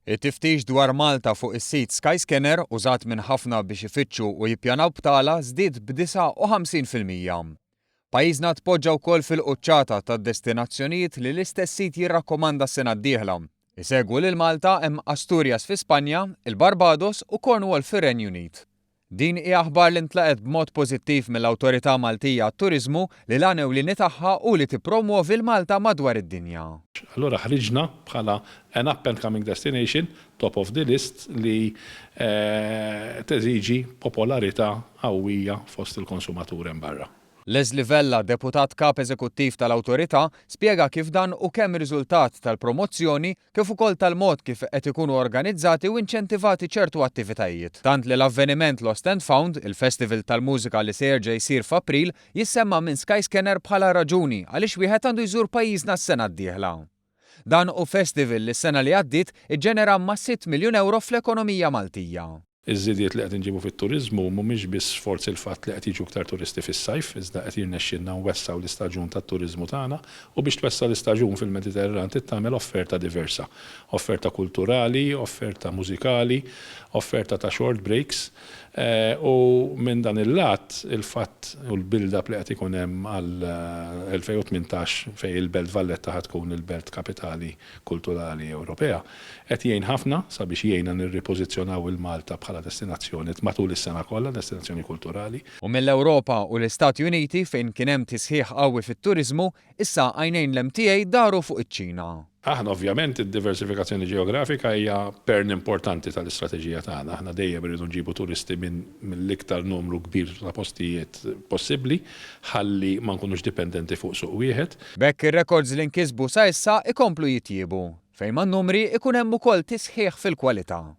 It-tiftix dwar Malta fuq is-sit Skyscanner, użat minn ħafna biex ifittxu u jippjanaw btala, żdied b'59%. Pajjiżna tpoġġa wkoll fil-quċċata tad-destinazzjonijiet li l-istess sit jirrakkomanda s-sena d-dieħla. Isegwu lil Malta hemm Asturias fi Spanja, il-Barbados u Cornwall fir-Renju Unit. Din hi aħbar li ntlaqgħet b'mod pożittiv mill-Awtorità Maltija għat-Turiżmu li l-għan ewlieni tagħha hu li tippromwovi l-Malta madwar id-dinja. Allura ħriġna bħala an up and coming destination, top of the list li teżiġi popolarità qawwija fost il-konsumatur hemm barra. Leslie Vella, Deputat Kap Eżekuttiv tal-Awtorità, spjega kif dan hu kemm riżultat tal-promozzjoni kif ukoll tal-mod kif qed ikunu organizzati u inċentivati ċertu attivitajiet. Tant li l-avveniment Lost and Found, il-festival tal-mużika li se jerġa' jsir f'April, jissemma minn Skyscanner bħala raġuni għaliex wieħed għandu jżur pajjiżna s-sena d-dieħla. Dan hu festival li s-sena li għaddiet iġġenera mas-sitt miljun ewro fl-ekonomija Maltija. Iż-żidiet li qed inġibu fit-turiżmu mhumiex biss sforz il-fatt li qed jiġu iktar turisti fis-sajf, iżda qed jirnexxielna nwessgħu l-istaġun tat-turiżmu tagħna u biex twessa' l-istaġun fil-Mediterran trid tagħmel offerta diversa. Offerta kulturali, offerta mużikali, offerta ta' short breaks u minn dan il-lat il-fatt u l-build up li qed ikun hemm għal 2018 fejn il-Belt Valletta ħa tkun il-belt kapitali kulturali Ewropea qed jgħin ħafna sabiex jgħinna nirripożizzjonaw 'il Malta bħala destinazzjoni matul is-sena kollha, destinazzjoni kulturali. U mill-Ewropa u l-Istati Uniti fejn kien hemm tisħiħ qawwi fit-turiżmu, issa għajnejn l-MTA daru fuq iċ-Ċina. Aħna ovvjament id-diversifikazzjoni ġeografika hija pern importanti tal-istrateġija tagħna. Aħna dejjem irridu nġibu turisti minn mill-iktar numru kbir ta' postijiet possibbli ħalli ma nkunux dipendenti fuq suq wieħed. B'hekk ir-rekords li nkisbu sa issa ikomplu jitjiebu, fejn man-numri ikun hemm ukoll tisħiħ fil-kwalità.